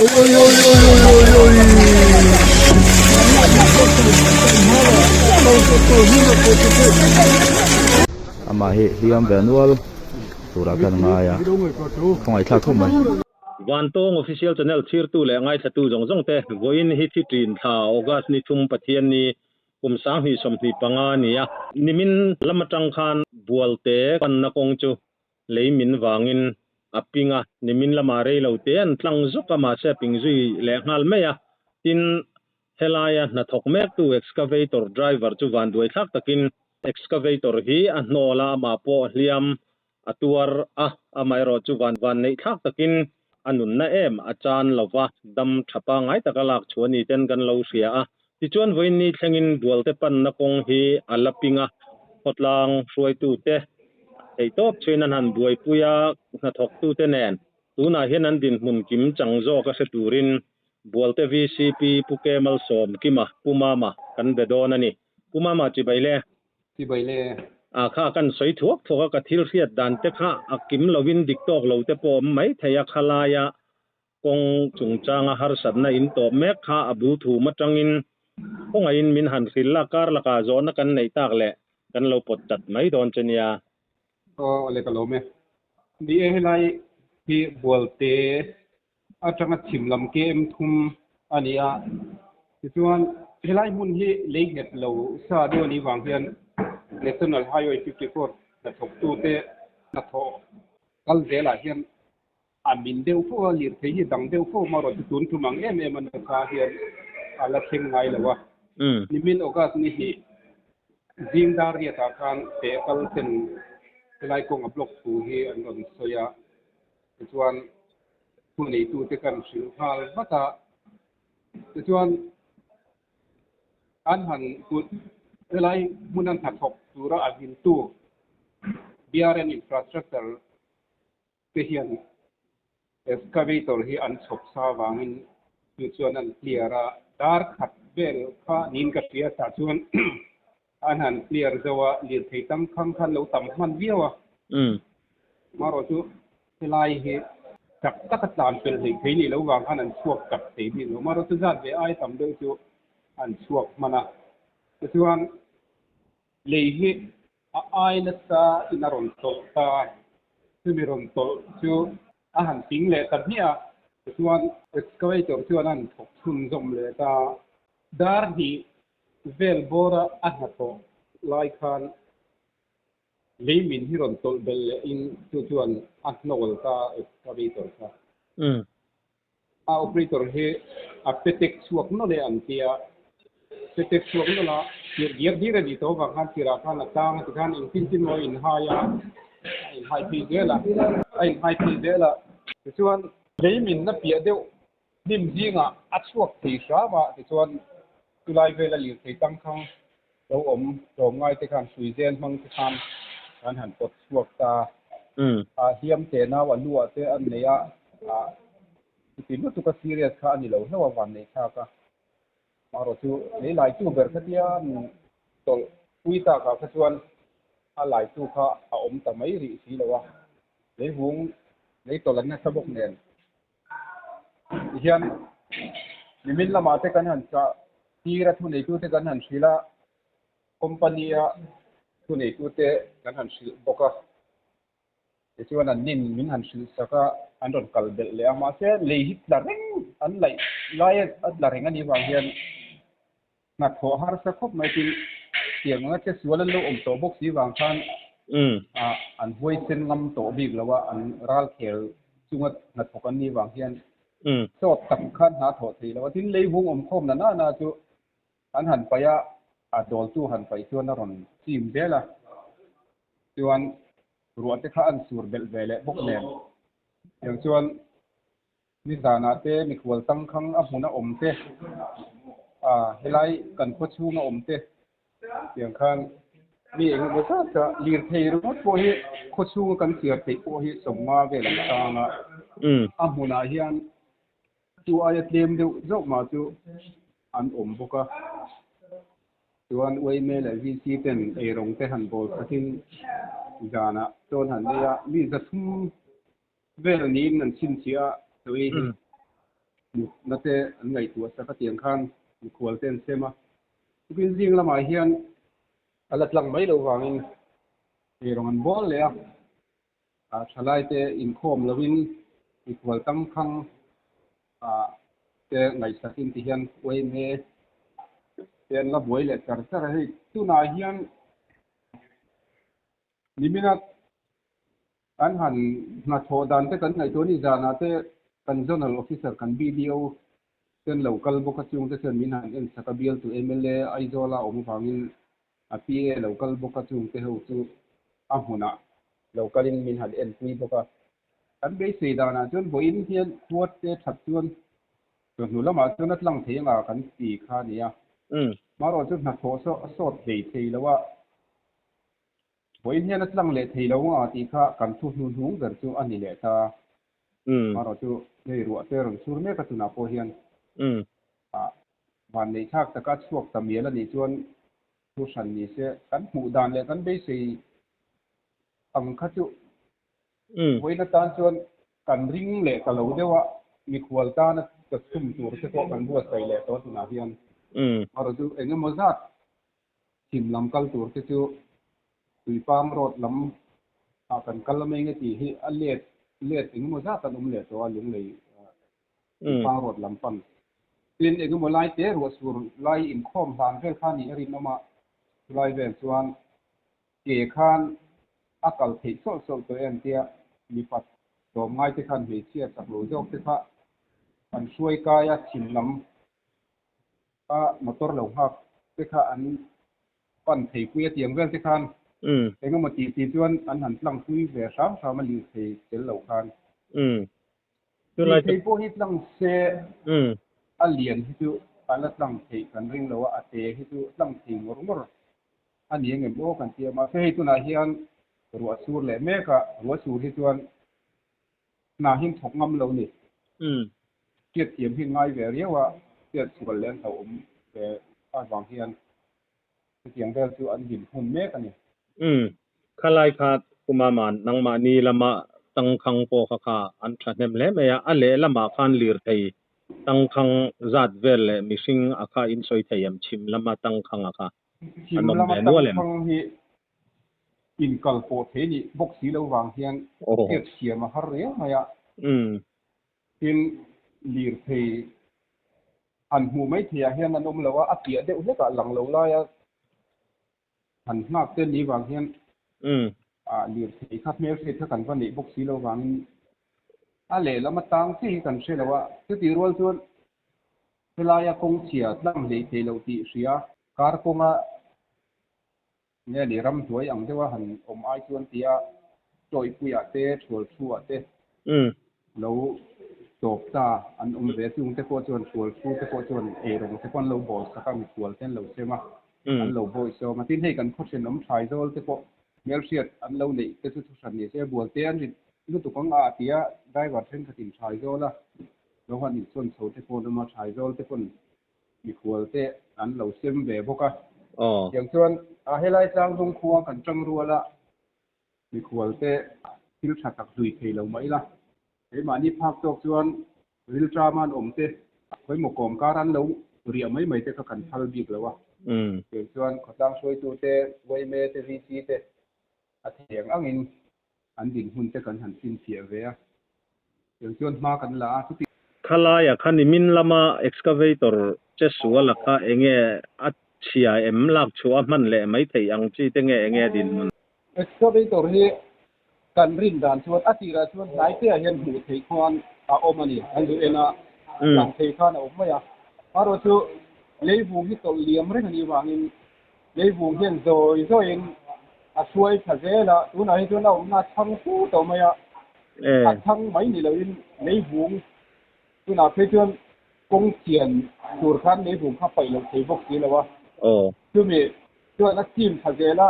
Amah hi hliam ve nual turah khan a ngai a khawngaih thlak khawp mai. Vantawng Official Channel chhirtu leh ngaithlatu zawng zawng te vawiin hi thi ṭin thla August ni thum Pathianni kum 2025 a ni a. Nimin lam atang khan Bualte panna kawng chu lei min vangin a ping a, nimin lamah rei lo te an tlang zuk a, mahse a ping zui leh nghal mai a. Tin, helaia hnathawk mektu excavator driver chu vanduai thlak takin excavator hi a hnawl a, amah pawh hliam a tuar a, amaherawh chu van vanneih thlak takin a nunna em a chan lo va, dam tha pangngai taka lak chhuah ni ten kan lo hria a. Tichuan vawiin thlengin Bualte panna kawng hi a la ping a, khawtlang hruaitute theihtawp chhuin an han buaipui a, hnathawktute nen tunah hian an dinhmun kim chang zawk a hre turin Bualte VCP Pu Kemalsawm Kima Pu Mama kan be dawn a ni. Pu Mama chibai le. Chibai le. A kha kan sawi thuak thuak a, ka thil hriat dan te kha a kim lovin dik tawk lo te pawh awm mai thei a, khalaia kawng chungchanga harsatna in tawp mek kha a bul thum atangin khawngaihin min han hrilh a, kar lakah zawhna kan neih tak leh kan lo pawt chat mai dawn che nia. Aw le ka lawm e. Ni e helai hi Bualte atanga chhim lam KM thum a ni a, tichuan helai hmun hi lei nghet lo sa deuh a nih vang hian National Highway 54 hnathawktute hnathawh kal zelah hian a min deuh fo a, lirthei hi dang deuh fo marawh chu tun tum ang em em a nasa hian a la thleng ngai lo a. Nimin August ni hnih zing dar riatah khan teh kal ten helai kawnga block thu hi an rawn sawi a, tichuan thuneitute kan hrilh nghal vat a, tichuan an han kut helai hmun an hnathawk tura a viltu BRN Infrastructure te hian excavator hi an chhawp sa avangin chu chuan an clear a, dar khat vel kha niin ka hria tah chuan an han clear zo a, lirthei tam khang khan lo tam hman viau a, amaherawh chu helai hi chak taka tlan pel hleih thei nih loh vang khan an chhuak chak thei bik lo, amaherawh chu zat ve ai tam deuh chu an chhuak hman a, tichuan lei hi A ai nasa in a rawn tawlh ta a, chumi rawn tawlh chu a han ping leh ta hmiah a, tichuan excavator chuan a han thawk chhunzawm leh ta a. Dar hnih vel bawra a hnathawh lai khan lei min hi rawn tawlh belh leh in chu chuan a hnawl ta a excavator kha. A operator hi a petek chhuak nawlh e an ti a, petek chhuak nawlh a tirh diak diak a nih tawh avang khan tirah khan a tang a tikhan engtin tin maw a inhai a, a inhai phei zel a, a inhai phei zel a. Tichuan leiminna piah deuh hnim zingah a chhuak thei hram a, tichuan chulai vela lirthei tangkhang lo awm tlawmngai te khan hrui zen hmang te khan kan han pawt chhuak ta a, hliam te nau a luah te an nei a, chuti lutuk a serious kha a ni lo hlauh a van nei thlak a, amaherawh chu lei laitu ber kha tia tawlh pui takah kha chuan a laitu kha a awm ta mai rih si lo a, leivung lei tawlh an nasa bawk nen tihian nimin lamah te kan han chah tir a thuneitute kan han hrilh a, company a thuneitute kan han hrilh bawk a, tichuan an nin min han hrilh sak a, an rawn kal belh leh a, mahse lei hi tla reng an laih lai a tla reng a nih vang hian hnathawh harsa khawp mai tin tiang anga che sual an lo awm tawh bawk si vang khan an huaisen ngam tawh bik lo a, an ral khel chunga hnathawk an nih vang hian sawt tak khan hna thawh thei lo a, tin lei vung awm khawm na nana chu an han paih a, a dawltu han paih chuan a rawn chim zel a, chuan ruah te kha an sur belh ve leh bawk nen tiang chuan Nizanah te mikhual tangkhang a hmun a awm te, ah helai kan khaw chhung a awm te tiang khan mi eng emaw zat kha lirthei ringawt pawh hi khaw chhunga kan chhiar theih pawh hi sawmnga vel an tang a, a hmunah hian chu aia tlem deuh zauh mah chu an awm bawk a. Chuan Uaime leh VC ten eirawng te han bawl khatin zanah chuan han nei a, mi zathum Vel niin an chhinchhiah a, chawi hi. Mutna te an ngaihtuah sak a tiang khan mikhual te an sem a. Tukin zing lamah hian a la tlang mai loh vangin eirawng an bawl leh a, thalai te inkhawm lovin mikhual tangkhang te ngaihsakin ti hian yma te an la buai leh char char a. Hei tunah hian nimina An han hnathawh dan te kan ngaihtuah ni zanah te kan Zonal Officer kan BDO ten lo kal bawk a chung te chuan min han en sak a bialtu mla Aizawl a awm avangin a PA lo kal bawk a chung te ho chu a hmunah lo kalin min han enpui bawk a. Kan beisei danah chuan vawiin hian khuat te that chuan chawhnu lamah chuan a tlang thei anga kan ti kha a ni a. Marawh chu hnathawh sawt hlei thei lo a. Vawiin hian a tlang leh thei lo a tih kha kan thu hnuhnung ber chu a ni leh ta. Marawh chu hei ruah te rawn chhur mek a tunah pawh hian van neih thlak taka chhuak ta mial a nih chuan thu hran ni se kan hmuh dan leh kan beisei ang kha chu vawiin atan chuan kan ring leh ta lo deuh a, mikhual tana ka chhum tur te pawh kan buatsaih leh tawh tunah hian. Marawh chu eng emaw zat Thim lam kal tur te chu Tuipang road lam ah kan kal a mai nge tih hi a let let engemaw zat an awm leh tawh a Lunglei Tuipang road lam pan. Tin engemaw lai te ruah sur lai inkhawm hlan vel kha nih a rinawm a, chulai vel chuan ke khan a kal theih sawlh sawlh tawh em tia mipat tlawm ngai te khan hmeichhia chak lo zawk te kha an hruai kai a chhim lam a motor lo nghak te kha an pan thei pui a tiang vel te khan engemaw tih tih chuan an han tlang pui ve hram hram a lir thei tel lo khan. Lirthei pawh hi tlang se a lian hi chu a la tlang theih kan ring lo a, a te hi chu tlang thei ngawr ngawr a ni engem aw kan ti a. Mahse hei tunah hian ruah sur leh mek a, ruah sur hi chuan hna hi an thawk ngam lo ni. Hriatthiam hi ngai ve riau a, hriat sual leh an hlauhawm ve avang hian chutiang vel chu an din hun mek a ni. Umm. Khalai kha Kumama'n nangmahni lama tangkhang pawh kha kha an thahnem hle mai a, a lehlamah khan lirthei tangkhang zat vel leh mihring a kha in sawi thei em chhim lama tangkhang a kha an awm ve nual em? Chhim lama tangkhang hi inkal pawh thei nih bawk si lo vang hian hriat thiam a har riau mai a. Tin, lirthei han hmuh mai theiah hian an awm lo a, a piah deuh hlekah lang lo laia han nghak te ni vang hian lirthei kha hmelhriat kha kan va neih bawk si lo vangin a lehlam atang chiah hi kan hre lo a. Chutih rual chuan helaia kawng chhia tlang hleih thei loh tih hria kar kawnga Nge ni ramhnuai ang deuha han awm ai chuan tia Tawihpuiah te, Thualthuah te lo tawp ta an awm ve. Chungte pawh chuan Thualthu te pawh chuan eirawng te pawh an lo bawl sak a, mikhual te an lo sem a, an lo bawih sawm a. Tin hei kan khaw thenawm Thaizâwl te pawh hmelhriat an lo neih te chu thuhran ni se, Bualte an rit lutuk ang a tia driver thenkhatin Thaizâwla lo han insawn chho te pawh an awm a, Thaizâwl te pawn mikhual te an lo sem ve bawk a. Tiang chuan a helai tlangzawng khua kan tang rual a, mikhual te thil tha tak hlui thei lo mah ila, keimahni phak tawk chuan rilṭam an awm te, khawimaw kawm kar an lo riah mai mai te kha kan phal bik lo a. Tiang chuan khawtlang hruaitu te, yma te, VC te a thiang angin an dinhmun te kan han finfiah ve a, tiang chuan hma kan la a, chuti. Khalaia kha nimin lama excavator che sual a kha enge a chhia em lak chhuah a hman leh mai theih ang chi te nge enge dinhmun? Excavator hi kan rin dan chuan a tirah chuan hnai te ah hian hmuh theih khuan a awm a ni, an zu en a, lang thei khan a awm mai a, erawh chu leivung hi tawlh liam reng a nih vangin Leivung hian zawi zawiin a hruai thla zel a, tunah hi chuan a awmna a chhang fu tawh mai a, a chhang mai ni loin leivung tunah phei chuan kawng chian tur khan leivung kha paih loh thei bawk si lo a, chumi chuan a chim thla zel a,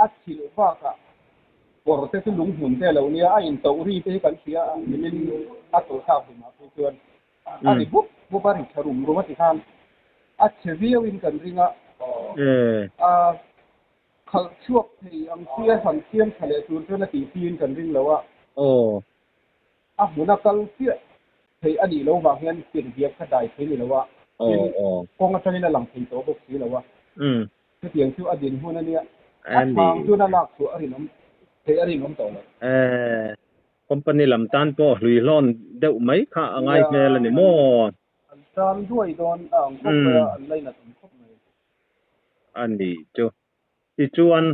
a chhilh bakah kawr te chu lunghmun te a lo nia, a intoh ri te hi kan hria a, nimin a tawlhthlak hlimah phei chuan. A ri bup bup a, ri tha rum rum a ti khan a chhe viauin kan ring a, a khalh chhuak thei ang chi a han siam tha leh tur chuan a tih piin kan ring lo a, a hmuna kal chiah. Theih a nih loh vang hian tir biak kha dai thei ni lo a, tin kawng atangin a lang thei tawh bawk si lo a. Chutiang chu a dinhmun a nia, a thang chuan a lak chhuah a rinawm theih a rinawm tawh lo. Company lam tan pawh hluihlawn deuh mai kha a ngai hmel a ni maw? An tan duai dawn a ang khawp mai a, an lainat awm khawp mai. A nih chu. Tichuan,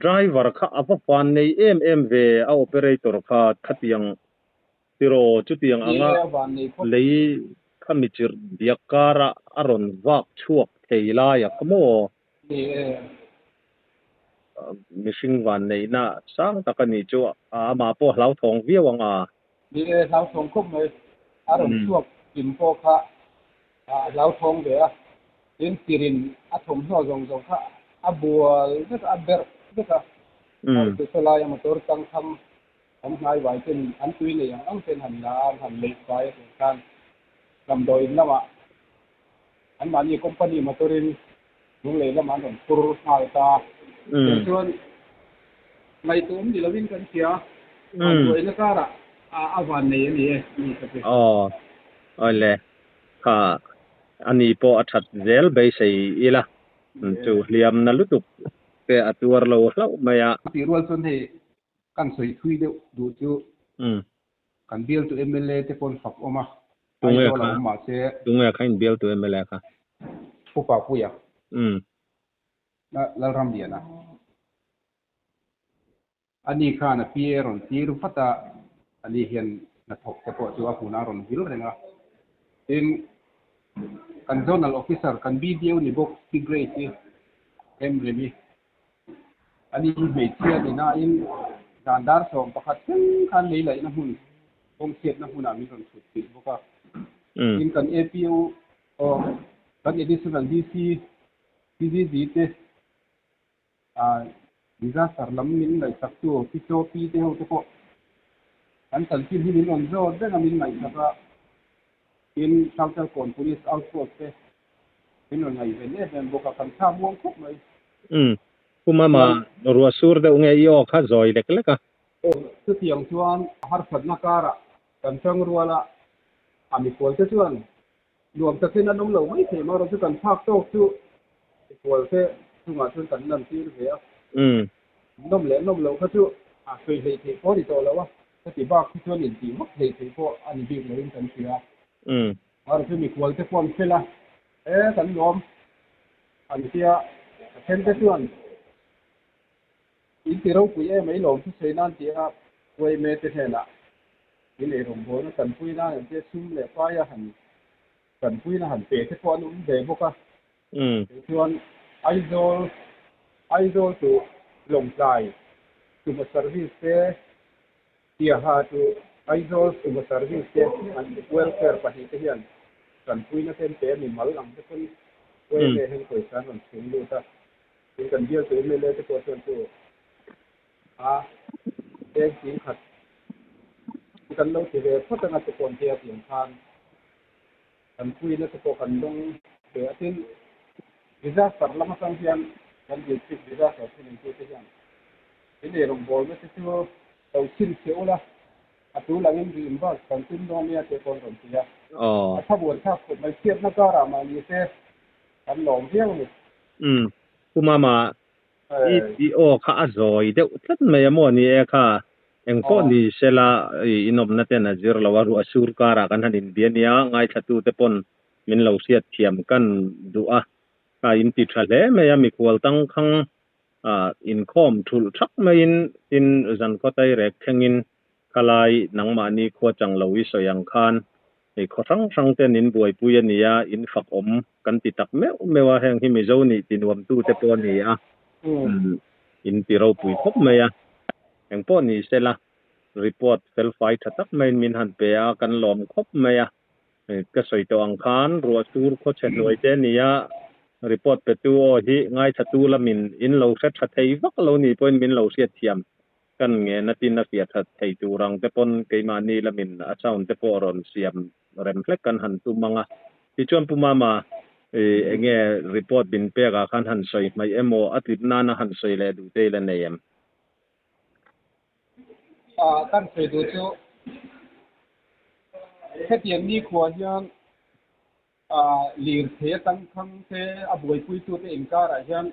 driver kha a va fan nei em em ve a operator kha khatiang tiraw chutiang anga lei kha mi chirh biak kara a rawn vak chhuak thei lai a kha maw? Mihring van neihna sang tak a nih chu amah pawh hlauthawng viau ang a. Ni e, hlauthawng khawp mai. A rawn chhuak kim pawh kha a hlauthawng ve a, tin tirin a thawmhnaw zawng zawng kha a bual vek a, a berh vek a, hausa laia motor tangkhang an hnai vai ten an tui nei ang ang ten han la a, an han leih fai a tih khan damdawiin lamah anmahni company motor in lunglei lamah an rawn phur nghal ta a, tiang chuan ngaihtuah awm ni lovin kan hria, vanduaina karah a vannei a ni e, a ni ka ti. Aw, awle. Kha a ni pawh a that zel beisei ila chu hliamna lutuk te a tuar lo hlauh mai a. Tih rual chuan hei kan sawi thui deuh duh chu kan bialtu mla te pawn fak awm a, Aizawl a awm mahse. Tunge kha in bialtu mla kha? Pu Papuia. Lalramliana. Ani khan a PA rawn tir vat a, ani hian hnathawk te pawh chu a hmunah a rawn vil reng a. Tin, kan Zonal Officer, kan BDO ni bawk Pi Grace hi, Emremi, ani hi hmeichhia ni nain zan dar 11 thleng khan lei laihna hmun, kawngchhiatna hmunah min rawn chhut chilh bawk a. Tin, kan APO, kan Additional DC, PGG te, Disaster lam min ngaihsaktu Pi Chaw Pi te ho te pawh an chanchin hi min rawn zawt reng a, min ngaihsak a, tin Hrangchalkawn Police Outpost te min rawn ngaihven em em bawk a, kan thla muang khawp mai. Umm, Pu Mama, ruah sur deuh nge i aw kha zawi lek lek a? Aw, chutiang chuan harsatna karah kan tang rual a, a mikual te chuan Nuam takin an awm lo mai thei marawh chu kan phak tawk chu mikual te chungah chuan kan lan tir ve a. Nawm leh nawm loh kha chu a sawi hleih theih pawh a ni tawh lo a, heti bak hi chuan intih vak hleih theih pawh a ni bik loin kan hria. Marawh chu mikual te pawh an fel a, e kan lawm an tia, a then te chuan in ti ropui em mai lawm thusawi nan tia Uaime te hnenah In eirawngbawlna tanpuina an tia sum leh paia han tanpuina han pe te pawh an awm ve bawk a. Tichuan Aizawl Aizawl chu Lawngtlai Suma Service te Siaha chu Aizawl Suma Service te an welfare pahnih te hian tanpuina te an pe a ni mal ang te pawn yma hian pawisa an rawn chhung lut a. Tin kan bialtu mla te pawh chuan chu A eng ting khat chu kan lo ti ve phawt anga te pawh an tia tih ang khan kan puina te pawh kan dawng ve a. Tin, disaster lam atang hian kan district disaster thuneitu te hian in eirawngbawlna te chu lo chhinchhiah ula, a tul angin reimburse kan tum dawn nia tih pawh an rawn ti a. A tha buan thlak khawp mai, chhiatna karah mahni te kan lawm viau a ni. Umm, Pu Mama, I i aw kha a zawi deuh tlat mai a maw ni e kha engpawh ni sela i inawmna ten a zir lo a ruah sur karah kan han inbia nia ngaithla te pawn min lo hriat thiam kan duh a kha in ti tha hle mai a mikhual tangkhang ah inkhawm thulh thak maiin tin zankhaw tairek thlengin khalai nangmahni khua chang lo i sawi ang khan Hei khaw hrang hrang ten in buaipui a nia, in fak awm kan ti tak meuh meuh a, heng hi Mizo nih ti nuam tu te pawh a ni a, in ti ropui khawp mai a, eng pawh ni sela report felfai tha tak maiin min han pe a, kan lawm khawp mai a, ka sawi tawh ang khan ruah sur khawchhe hnuai te a ni a, report pe tu aw hi ngaithla tu lamin in lo hre tha thei vak lo ni pawhin min lo hriatthiam Kan ngen atin a fiah that thei tur ang te pawn keimahni lamin a sound te pawh rawn siam rem hlek kan han tum ang a. Tichuan Pu Mama i enge report min pek ah khan han sawi hmaih emaw a tlip nana han sawi leh duh te ila nei em? Kan sawi duh chu Hetiang nikhua hian lirthei a tangkhang te a buaipuitute inkarah hian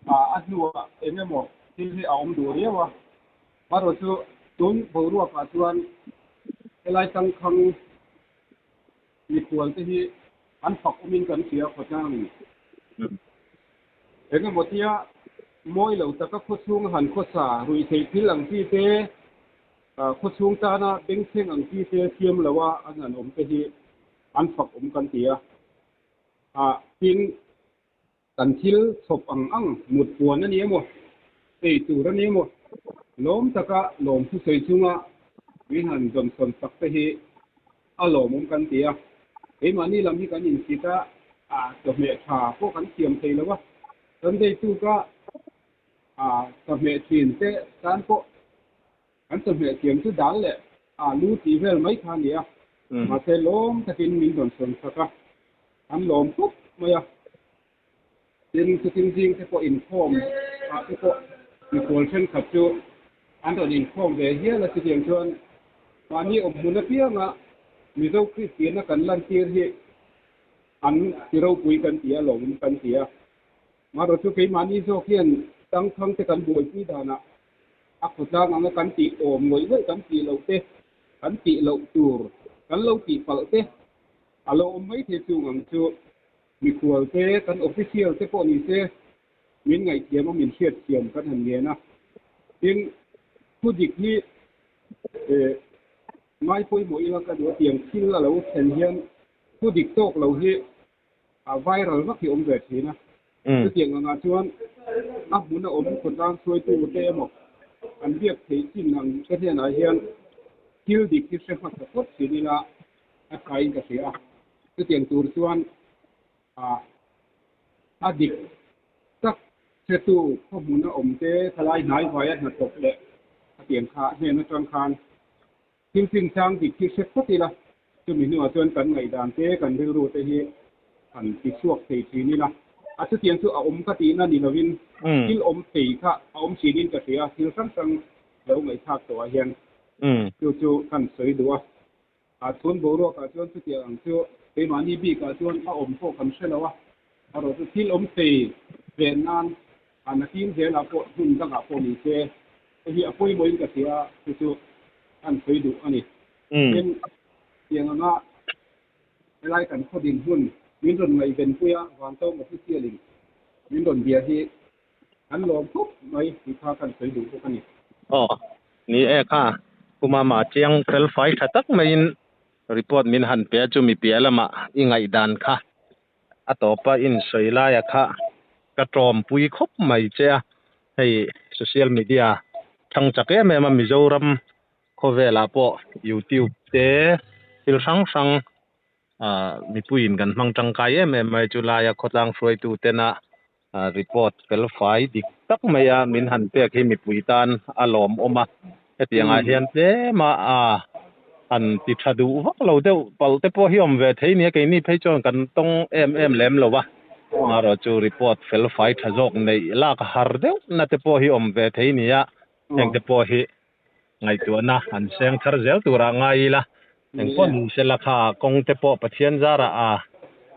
a hnuah eng emaw thil hi a awm duh riau a. Amaherawhchu tun boruakah chuan helai tangkhang mikhual te hi an fak awmin kan hria khawtlangin. Eng emaw tia mawi lo taka khawchhung han khawsa ruihtheih thil ang chi te, khawchhung tana bengchheng ang chi te siam loa an han awm te hi an fak awm kan ti a. Tin, kan thil chhawp ang ang mut puan a ni emaw, ei tur a ni emaw, lawm taka lawm thusawi chunga min han dawnsawn tak te hi a lawmawm kan ti a. Keimahni lam hi kan insit a, chawhmeh tha pawh kan siam thei lo a, Sunday tuka chawhmeh thin te tan pawh Kan chawhmeh thiam chu dal leh alu tih vel mai kha a ni a, mahse lawm takin min rawn sawn sak a, an lawm khawp mai a. Tin, chutin zing te pawh inkhawm ah te pawh mikhual thenkhat chu an rawn inkhawm ve hial a, chutiang chuan mahni awmhmun apianga Mizo Kristianna kan lantir hi an ti ropui kan ti a, lawmawm kan ti a. Marawh chu keimahni zawk hian tangkhang te kan buaipui danah A khawtlang anga kan tih awm ngawih ngawih kan tih loh te, kan tih loh tur kan lo tih palh te a lo awm mai thei chung ang chu. Mikhual te, kan official te pawh ni se min ngaihthiam a min hriatthiam kan han ngen a. Tin, thu dik hi ngai pawimawh ila ka duh a tiang thil a lo thlen hian thu dik tawk lo hi a viral vak hi awm ve thin a. Chutiang angah chuan a hmun a awm khawtlang hruaitu te emaw an biak theih chin ang te hnenah hian thil dik hi hre hmasa phawt thin ila a thain ka hria a. Chutiang tur chuan a dik tak hretu khaw hmun a awm te thalai hnaivaia hnathawk leh a tiang kha hnen atang khan Thil chinchang dik hi hre phawt ila, chumi hnuah chuan kan ngaihdan te, kan rilru te hi han ti chhuak thei thin ila. A chutiang chu a awm ka tihna ni lovin thil awm thei kha a awm thinin ka hria, thil hrang hrang lo ngaihthlak tawhah hian chu chu kan sawi duh a. A chhun boruakah chuan chutiang ang chu keimahni bikah chuan a awm pawh kan hre lo a, erawh chu thil awm thei ven nan a nakin zelah pawh hmun dangah pawh ni se Hei hi a pawimawhin ka hria a, chu chu an sawi duh a ni. Tin, tiang anga helai kan khaw dinhmun min rawn ngaihvenpui a, Vantawng official-in min rawn bia hi an lawm khawp mai tih kha kan sawi duh bawk a ni. Aw, ni e kha, Pumama chiang fel fai tha tak maiin report min han pe a, chumi piah lamah i ngaihdan kha a tawpa insawi laia kha ka tawmpui khawp mai che a, hei social media thang chak em em a Mizoram khawvelah pawh youtube te thil hrang hrang ah mipuiin kan hmang tangkai em em mai chu laia khawtlang hruaitu tena ah report fel fai dik tak maia min han pek hi mipui tan a lawmawm a hetiang ah hian tlem a ah han ti tha duh vak lo deuh palh te pawh hi awm ve thei nia keini phei chuan kan tawng em em lem lo va amaherawh chu report fel fai tha zawk neih lak har deuh na te pawh hi awm ve thei nia heng te pawh hi ngaihtuahna an seng thar zel turah ngai ila engpawh ni se la kha kawng te pawh Pathian zarah a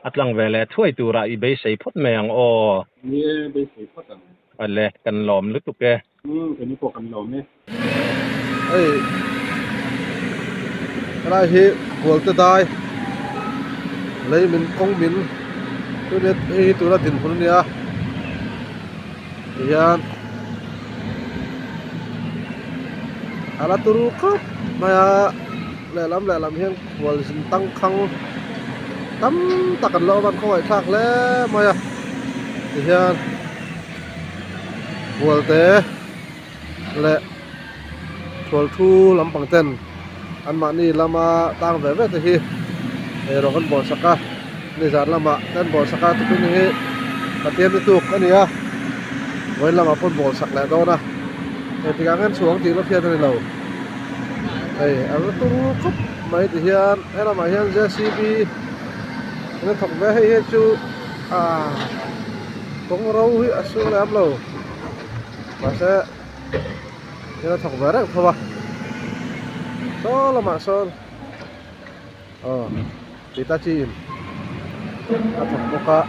a tlang ve leh thuai turah i beisei phawt mai ang aw. Ni e, beisei phawt ang. Awle, kan lawm lutuk e. Umm, keini pawh kan lawm e. Hei helai hi Bualte dai lei min kawng min tuna hei hi tuna dinhmun a nia tihian a la turu khawp mai a lehlam lehlam hian khualzin tangkhang tam tak an lo awm a an khawngaihthlak hle mai a tihian Bualte leh thual thu lampang ten anmahni lama tang ve ve te hi eirawng an bawh sak a nizan lamah te an bawh sak a tukin hi Pathian ni tuk a ni a vawiin lamah pawh an bawl sak leh dawn a engtik ah nge an chhuah ang tih lawk hian a ni lo hei a la tung khawp mai ti hian he lamah hian J C B an la thawk ve a hei hi chu ahh kawng ro hi a sur lem lo. Mahse thil a thawk ve reng tho a saw lamah sawn. Aw Hitachi in a thawk bawk a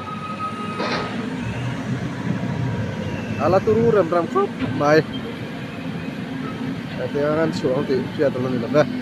a la turu rem rem khawp mai hetiang an chhuah ang tih hriat a la ni lo ve.